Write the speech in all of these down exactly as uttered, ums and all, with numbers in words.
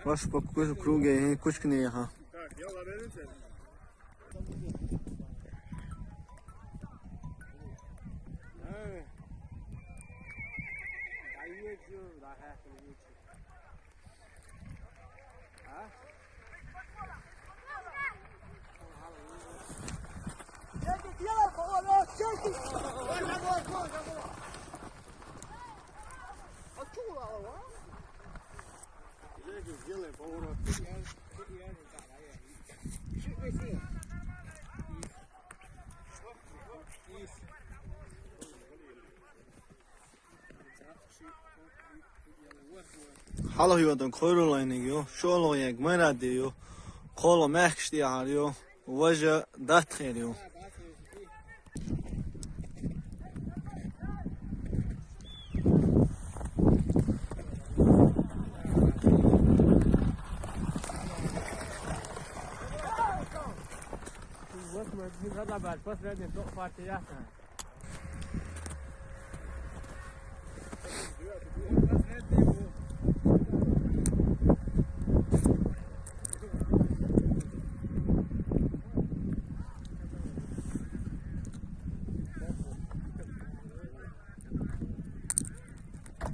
Baš po kuću kruge, kućkine, aha. Haloh yodan koyrulayni yo, şolo yek mera de yo, kolo mehkşti har yo, vaja dat her yo.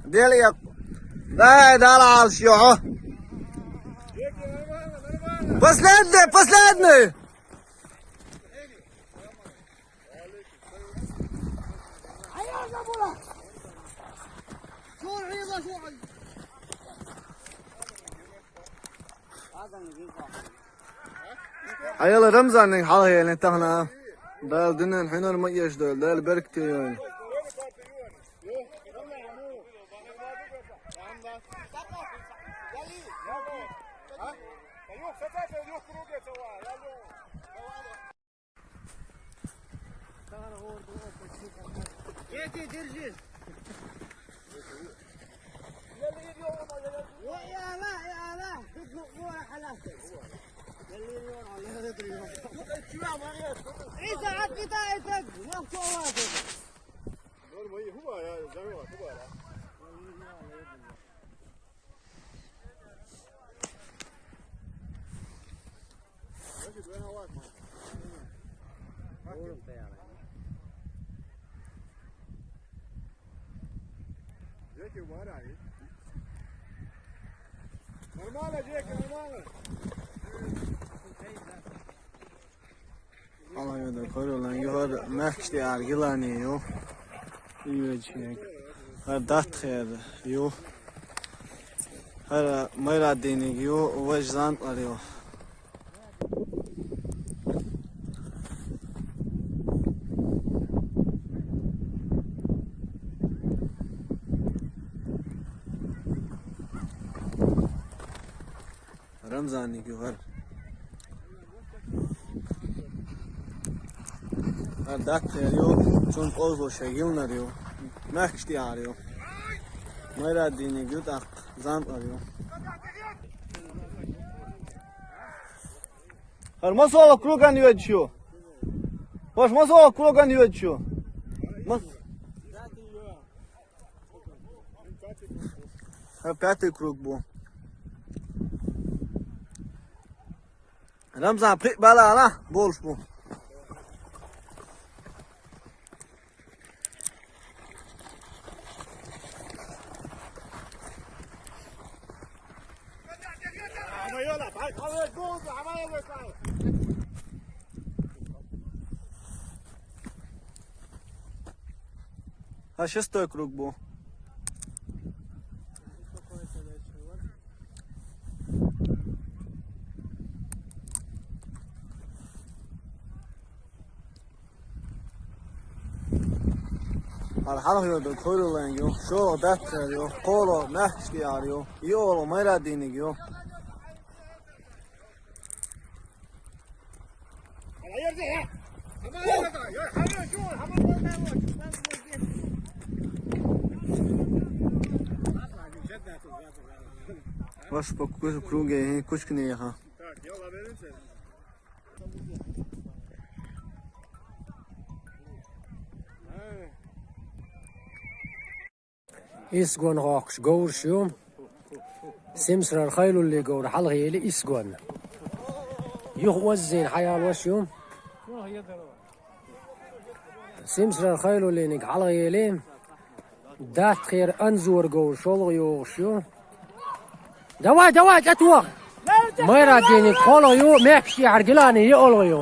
Дели я. Да, да, ла, всё. Последний, последний. Hayal Ramzan'ın hal hayalini tahna. Dal dinen hüner ma yaşdı, dal berk diyor. Эти, держи. Нормально, Джеки, нормально. Алайда королан юхар махшти аргилани ю. Ивечек. Хар дат хер ю. Хар майрадини ю, важ зан ар ю. Рамзанни гугар. Ар дат хер ю, чун озло шагилнар ю. Махшти ар ю. Майрадини гу так зан ар ю. Ар масола круган юэчу. Баш масола круган юэчу. Мас. Ха, пятый круг бу. Рамзан, при-, бала, ала, больше бу. Ха, шестой круг бу. Ар халх юрду куйрулан ю, шо даттар ю, коло махшти ар ю, иоло майрадиниг ю. Ваш по круге, кучкни яха. Так, я ловил. Исгон гӀокхуш говраш ю. Симсарара Хайлуллин говр хьалхаели Исгон. Юха оззийна хьаялош ю. Симсарара Хайлуллиниг хьалхаели. Даттахера Анзора говр шолгӀа йогӀуш ю. Давай, давай, тӀетоха! Майраддиниг кхолгӀа ю, мехкаш тӀехьара Гилани йоӀалгӀа ю.